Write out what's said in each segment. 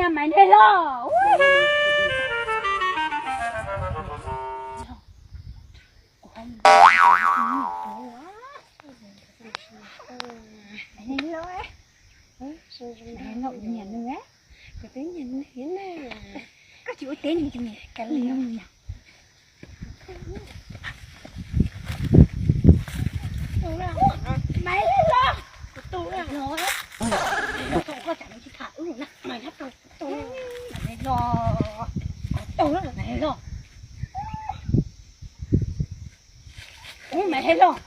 Maiv Neg Log. Maiv Neg Log, kuv twb nyiam nws, koj tsis ua teb nws, ka li. Maiv Neg Log, kuv tu los, koj tsam tsis tham wb na, Maiv Neg Log, Maiv Neg Log, Maiv Neg Log, Maiv Neg Log,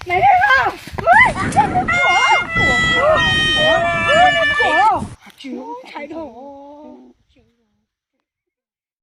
Maiv Neg Log.